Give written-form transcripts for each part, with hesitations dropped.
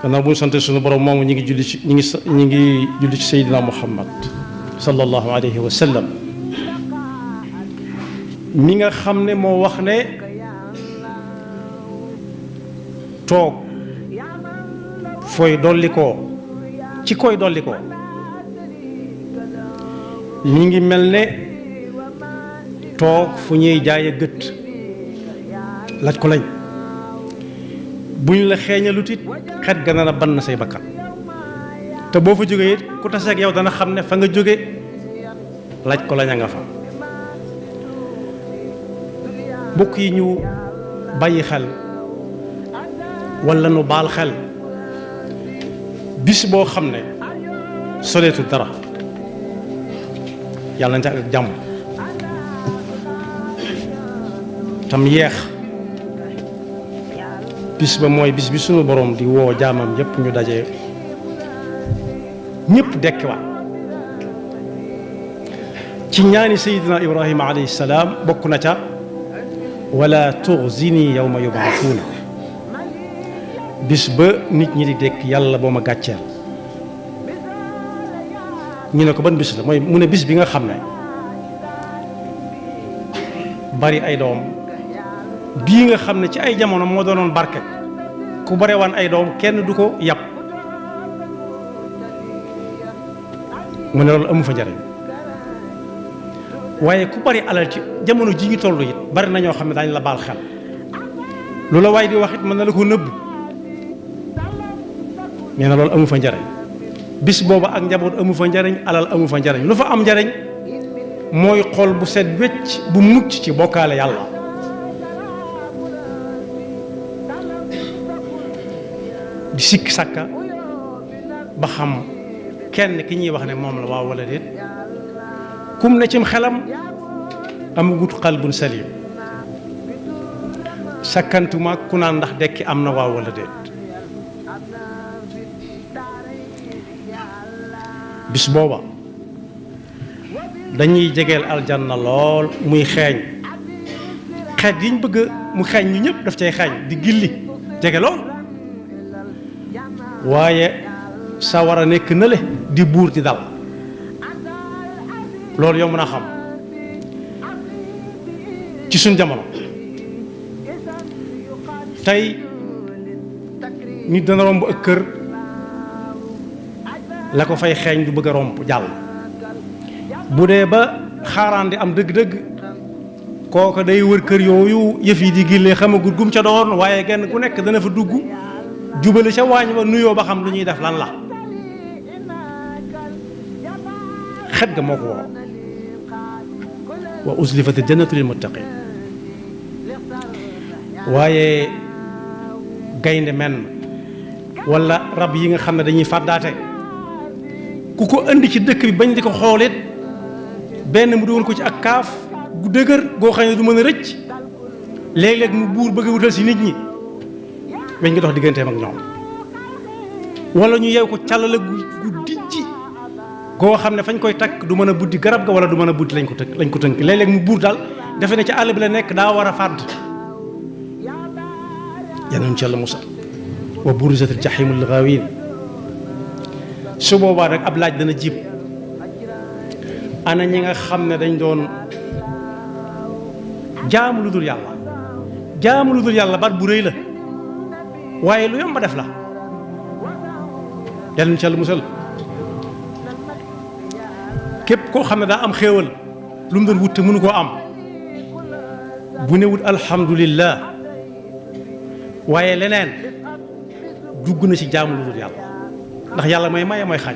gannaaw bu ñu sante suñu borom moomu ñi ngi julli ci Seydina Muhammad sallallahu alayhi wa sallam mi nga xam ne moo wax ne toog fooy dolli koo ci koy dolli koo mi ngi mel ne toog fu ñuy jaay a gët laaj ko lañ buñ la xeeñalut it xet ga na ban na say bakkan te boo fa jógee it ku taseeg yow dana xam ne fa nga jóge laaj ko lañ a nga fa bokk yi ñu bàyyi xel walla nu baal xel bis boo xam ne soleetu dara yàlla nañ ca ak jàmm tam yeex bis ba mooy bis bi sunu borom di woo jaamam yépp ñu daje ñépp dekkiwaat ci ñaani Seydina Ibrahima alayhi salaam bokk na ca wala tuxzini yawma yub'athuuna bis ba nit ñi di dekk yàlla boo ma gàcceel ñu ne ko ban bis la mooy mu ne bis bi nga xam ne bari ay doom bii nga xam ne ci ay jamono moo doonoon barke ku bare waan ay doom kenn du ko yàpp mu ne loolu amu fa njariñ waaye ku bari alal ci jamono ji ngi toll it bari na ñoo xam ne daañu la baal xel lu la waay di wax it mën na la ko nëbb nee na loolu amu fa njariñ bis booba ak njaboot amu fa njariñ alal amu fa njariñ lu fa am njariñ mooy xol bu set wecc bu mucc ci bokkaale yàlla di sikk sàkka ba xam kenn ki ñuy wax ne moom la waaw wala déet kum ne cim xelam amagut qalbun salim sakkantuma ku naan ndax dekki am na waaw wala déet bis booba dañuy jegeel aljanna lool muy xeeñ xeet yiñ bëgg mu xeeñ ñu ñëpp daf cay xeeñ di gilli jege lool waaye sa war a nekk nële di buur di dal loolu yow mën a xam ci suñ jamono tey nit dana romb ak kër la ko fay xeeñ du bëgg a romb jàll bu dee ba xaaraan di am dëgg-dëgg kooka day wër kër yooyu yëf yi di gillee xamagut gum ca doon waaye genn ku nekk dana fa dugg jubale ca waañ wa nuyoo ba xam lu ñuy def lan la xet ga moo ko woo wa uzlifat jannatu lil muttaqin waaye gaynde men wala rab yi nga xam ne dañuy fàddaate ku ko indi ci dëkk bi bañ di ko xoolit benn mu doon ko ci ak kaaf gu dëgër goo xam ne du mën a rëcc léeg-léeg mu buur bëgg a wutal si nit ñi weñ nga dox digganteem ak ñoom wala ñu yeew ko càllale gu dijji goo xam ne fañ koy takk du mën a buddi garab ga wala du mën a buddi lañ ko tënk léeg-léeg mu buur daal defe ne ci àll bi la nekk daa war a fàdd yal ci Yàlla musal wa burizatil jahimu lil ghaawin su boobaa rek ab laaj dana jib ana ñi nga xam ne dañ doon jaamu lu dul yàlla jaamu lu dul yàlla baat bu rëy la waaye lu yomb a def la yal nañu ci Yàlla musal képp koo xam ne daa am xéewal lu mu doon wut te mënu koo am bu ne wut alhamdulillah waaye leneen dugg na ci jaamu lu dul yàlla ndax yàlla mooy maye mooy xañ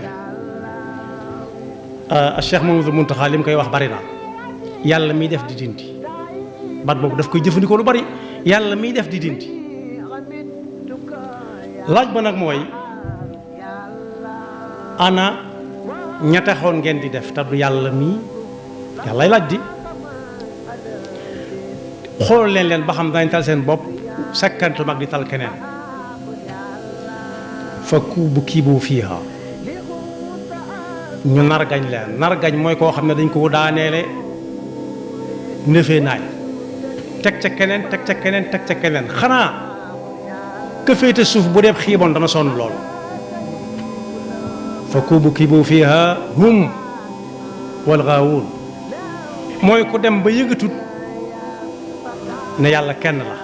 Cheikh Mamadou Muntaxa li mu koy wax bari na yàlla miy def di dindi baat boobu daf koy jëfandikoo lu bari yàlla miy def di dindi laaj ba nag mooy ana ña taxoon ngeen di def te du yàlla mii yàllay laaj di xool leen ba xam dañ tal seen bopp sakkantu mag di tal keneen fa kuubu kiibu fiiha ñu nargañ leen nargañ mooy koo xam ne dañ ko daaneele nëfee naay teg ca keneen teg ca keneen teg ca keneen xanaa ka féete suuf bu dee xiiboon dana sonn loolu fa kubukibu fiha hum wal gaawuun mooy ku dem ba yëgatut ne yàlla kenn la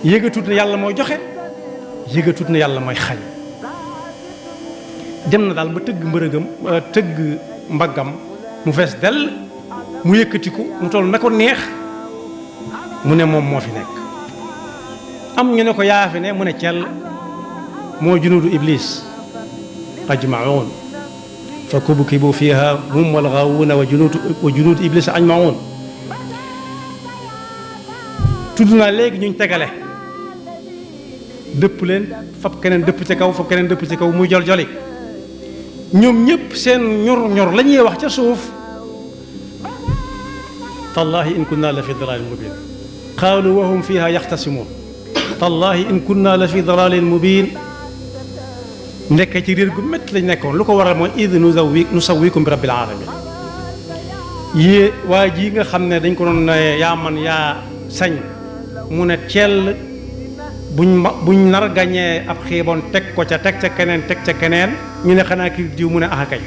yëgatut ne yàlla mooy joxe yëgatut ne yàlla mooy xañ dem na daal ba tëgg mbërëgam tëgg mbaggam mu fees dell mu yëkkatiku mu toll na ko neex mu ne moom moo fi nekk am ñu ne ko yaa fi ne mu ne cell moo junuudu iblis ajmaun fa kubukibu fiha hum wal gaawuuna wa junuudu iblis ajmaun tudd naa léegi ñuñ tegale dëpp leen fab keneen dëpp ci kaw fab keneen dëpp ci kaw muy jol-joli ñoom ñëpp seen ñor la ñuy wax ca suuf tallahi in kunna la fi dalalin mubin qaalu wa hum fiha yaxtasimuun tallahi in kunna la fi dalalin mubin nekk ci réer gu métti lañ nekkoon lu ko waral mooy id nusawwikum bi rabbil alamin yée waa ji nga xam ne dañ ko doon yaa man yaa sañ mu ne cell buñ nar gañee ab xiiboon teg ko ca teg ca keneen ñu ne xanaa kii diw mu ne axa kay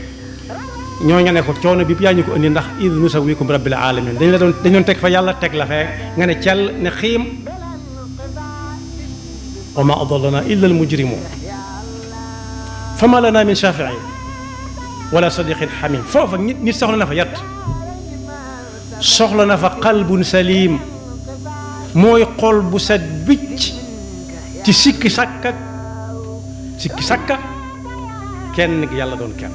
ñooñu ne ko coono bi yaa ñu ko indi ndax id nusawwikum bi rabbil alamin dañ doon teg fa yàlla teg la fee nga ne cell ne xiim wa ma adallana illa al mujrimun fama lana min shafi'in wala sadiqin hamim foofa nit soxla na fa yat soxla na fa qalbun salim mooy xol bu set wicc ci sikki sàkka kenn gi yàlla doon kenn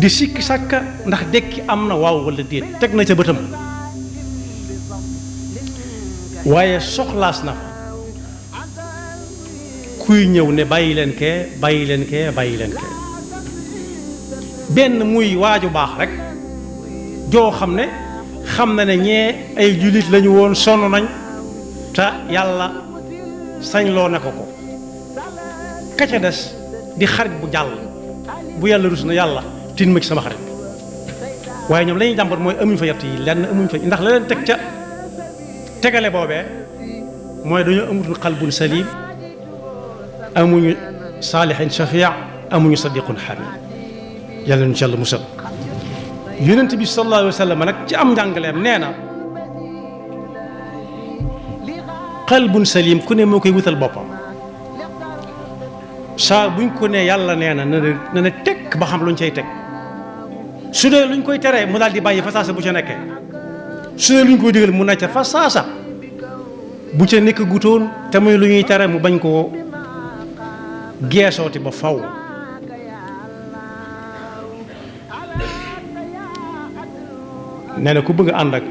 di sikki sàkka ndax dekki am na waaw wala déet teg na ca bëtam waaye soxlaas na fa kuy ñëw ne bàyyi leen kee benn muy waaju baax rek joo xam ne xam na ne ñee ay jullit lañu woon sonn nañ te yàlla sañ loo na ko ka ca des di xarit bu jàll bu yàlla rus na yàlla tin ma ci sama xarit waaye ñoom la ñuy jàmbat mooy amuñ fa yett yi lenn amuñ fa ndax la leen teg ca tegale boobee mooy dañoo amutul qalbun salim amuñu saalihin shafia amuñu sadiqun hamid yàlla nu ci yàlla musal yonent bi sallallahu alayhi wa sallam nag ci am njàngaleem nee na qalbun salim ku ne moo koy wutal boppam saa buñ ko ne yàlla nee na na tekk ba xam luñ cay teg su dee luñ koy teree mu daal di bàyyi fa saasa bu ca nekkee su dee luñ koy digal mu necc fa saasa bu ca nekk gutoon te muy lu ñuy tere mu bañ koo geesooti ba faw nee na ku bëgg a ànd ak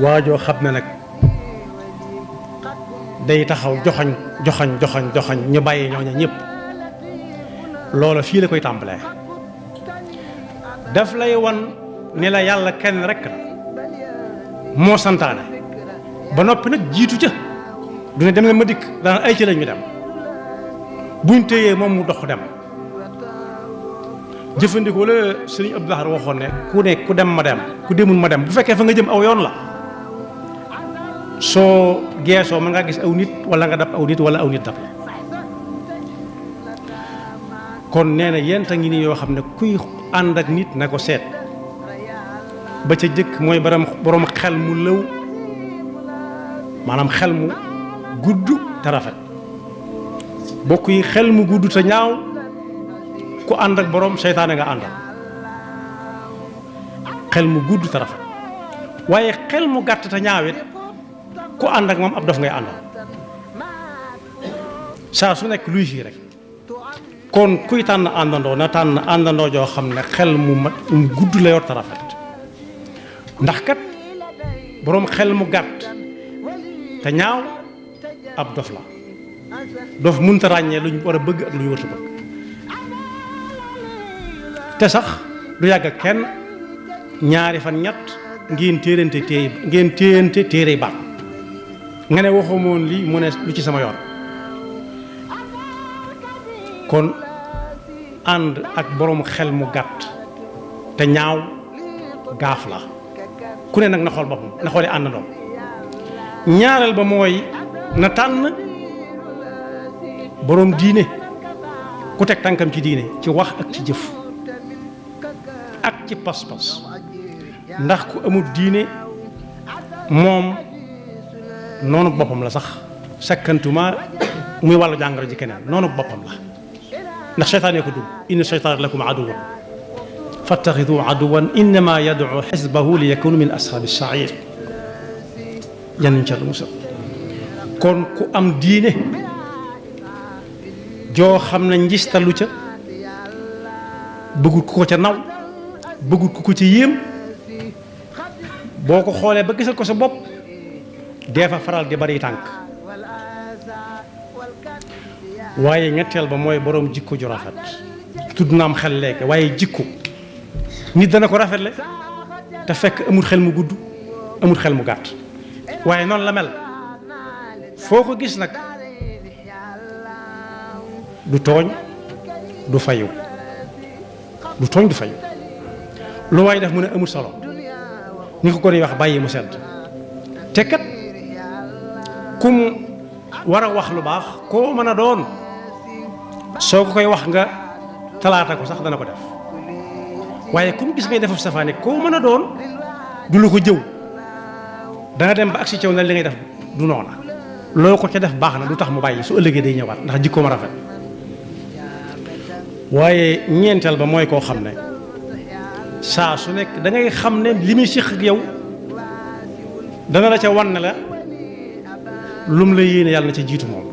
waajoo xam ne nag day taxaw joxañ ñu bàyyi ñooña ñëpp loola fii la koy tàmbalee daf lay wan ne la yàlla kenn rek la moo santaane ba noppi nag jiitu ca du ne dem na ma dikk daan ay ci lañu dem buñ téyee moom mu dox dem jëfandikoo la sëriñ Abdou Lahad waxoon ne ku dem ma dem ku demul ma dem bu fekkee fa nga jëm aw yoon la soo geesoo mën ngaa gis aw nit wala nga dab aw nit wala aw nit dab kon nee na yenta ngi nii yoo xam ne kuy ànd ak nit na ko seet ba ca jëkk mooy borom xel mu lëw maanaam xel mu gudd te rafet bokk yi xel mu gudd te ñaaw ku ànd ak borom seytaane nga àndal xel mu gudd te rafet waaye xel mu gàtt te ñaawit ku ànd ak moom ab dof ngay àndal saa su nekk luy fii rek kon kuy tànn àndandoo na tànn àndandoo joo xam ne xel mu gudd la yor te rafet ndax kat boroom xel mu gàtt te ñaaw ab dof la dof mënta ràññee lu ñu war a bëgg ak lu ñu war a bëgg te sax du yàgg ak kenn ñaari fan ñett ngeen téyante téere baat nga ne waxoo moon lii mu ne lu ci sama yoon kon ànd ak boroom xel mu gàtt te ñaaw gaaf la ku ne nag na xool boppam na xoolee àndandoom ñaareel ba mooy na tànn boroom diine ku teg tànkam ci diine ci wax ak ci jëf ak ci pas-pas ndax ku amul diine moom noonu boppam la sax sakkantuma muy wàllu jàngoro ji keneen noonu boppam la ndax seytaane ko dugg inna seytaana lakum aduwwan fattaxidu aduwwan innama yad'u xisbahu li yakunu min ashaabi sa'iir yannuñ ca lu musal kon ku am diine joo xam ne njistalu ca bëggul ku ko ca naw bëggul ku ko ca yéem boo ko xoolee ba gisal ko sa bopp dee fa faral di bari tànk waaye ñetteel ba mooy boroom jikko ju rafet tudd na am xel léegi waaye jikko nit dana ko rafetle te fekk amul xel mu gudd amul xel mu gàtt waaye noonu la mel foo ko gis nag du tooñ du fayu du tooñ du fayu lu waay def mu ne amul solo ni ko ni wax bàyyi mu sedd te kat ku mu war a wax lu baax koo mën a doon soo ko koy wax nga talaata ko sax dana ko def waaye ku mu gis ngay defaf safaane koo mën a doon du lu ko jëw danga dem ba agsi caw na li ngay def du noona loo ko ca def baax na du tax mu bàyyi su ëllëgee day ñëwaat ndax jikkoom rafet waaye ñeenteel ba mooy koo xam ne saa su nekk da ngay xam ne li muy séq ak yow dana la ca wan ne la lum la yéene yàlla na ca jiitu moom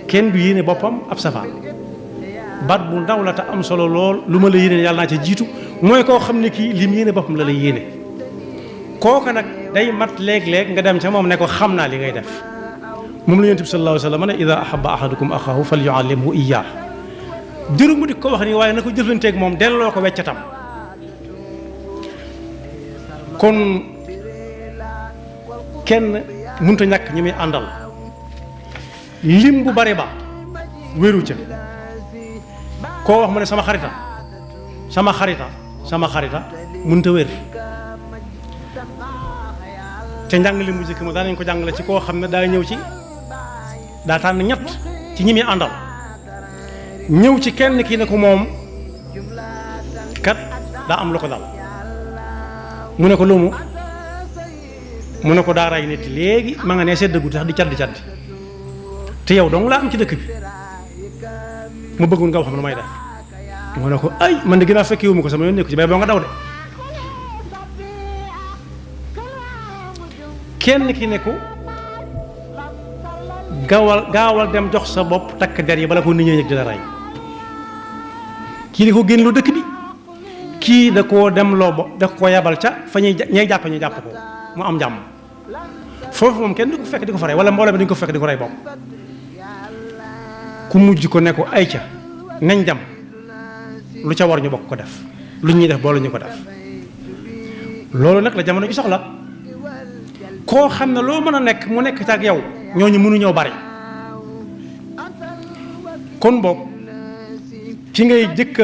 kenn du yéene boppam ab safaan baat bu ndaw la te am solo lool lu ma la yéene yàlla naa ca jiitu mooy koo xam ne kii lim yéene boppam la lay yéene kooka nag day mat léeg-léeg nga dem ca moom ne ko xam naa li ngay def moom la Yonent bi sallallahu alayhi wa sallam ne ida ahabba ahadukum axaahu falyuallimhu iyyah jëru mu di ko wax nii waaye na ko jëflanteeg moom delloo ko weccatam kon kenn mënut a ñàkk ñi muy àndal lim bu bari ba wéru ca koo wax mu ne sama xarita sama xarita sama xarita mënut a wér te njàngale mu njëkk ma daan nañ ko jàngale ci koo xam ne daa ñëw ci daa tànn ñett ci ñi muy àndal ñëw ci kenn kii ne ko moom kat daa am lu ko dal mu ne ko lumu mu ne ko daa ray nit léegi ma nga ne seddagut sax di caddi te yow dong laa am ci dëkk bi mu bëggoon nga wax lu may def mu ne ko ay man de ginnaaw fekkee wu ma ko sama yoon nekku ci bay boo nga daw de kenn ki ne ko gaawal dem jox sa bopp takk der yi bala ko nit ñi yëg di la rey kii di ko génn loo dëkk bi kii da koo dem loo bo da ko yabal ca fa ñay jàpp ñu jàpp ko mu am jàmm foofu moom kenn du ko fekk di ko fa rey wala mbooloo bi dañu ko fekk di ko rey bopp ku mujj ko ne ko ay ca nañ dem lu ca war ñu bokk ko def lu ñuy def boole ñu ko def loolu nag la jamono ji soxla koo xam ne loo mën a nekk mu nekk ak yow ñooñu mënuñoo bari kon boog ki ngay jëkk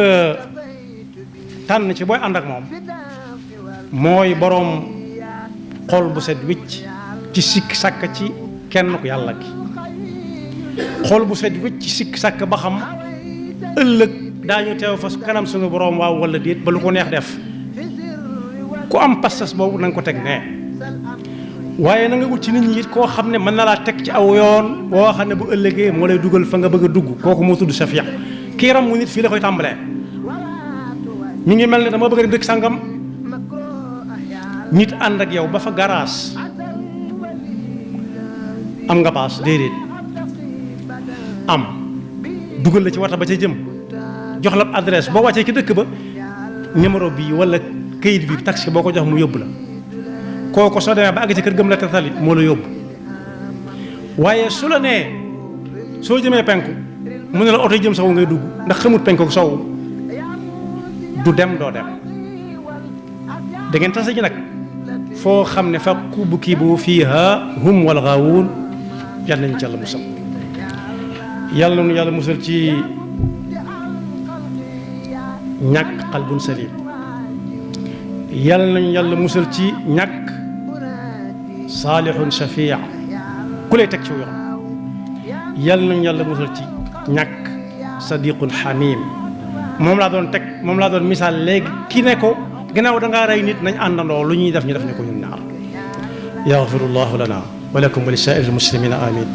tànn ci booy ànd ak moom mooy boroom xol bu set wicc ci sikk sàkk ci kenn ku yàlla gi xol bu set wicc ci sikk sàkk ba xam ëllëg daañu teew fa kanam suñu boroom waaw walla déet ba lu ko neex def ku am pastas boobu na nga ko teg nee waaye na nga wut ci nit ñi it koo xam ne mën na laa teg ci aw yoon boo xam ne bu ëllëgee moo lay dugal fa nga bëgg a dugg kooku moo tudd safiya kii ram mu nit fii la koy tàmbalee mi ngi mel ne dama bëgg a dem dëkk sàngam nit ànd ak yow ba fa garaas am nga paas déedéet am dugal la ci wata ba ca jëm jox la adresse boo wàccee ci dëkk ba numéro bii wala kayit bi taxi boo ko jox mu yóbbu la kooku soo demee ba àgg ci kër gëm la tetali moo la yóbbu waaye su la nee soo jëmee penku mu ne la oto yi jëm sowu ngay dugg ndax xamut penku sowu du dem doo dem da ngeen tase ji nag foo xam ne fa kubkibu fiiha hum wal gaawuun yàlla nañu ci yàlla musal yàlla nañu yàlla musal ci ñàkk qalbun salim yàlla nañu yàlla musal ci ñàkk saalihun shafii ku lay teg ci yoon yal nañu yàlla musal ci ñàkk sadiqun xamim moom laa doon misaal léegi ki ne ko gannaaw da ngaa rey nit nañ àndandoo lu ñuy def ñu def ne ko ñun ñaar yaxfirullahu lana wa lakum wa li saa'iril muslimina amin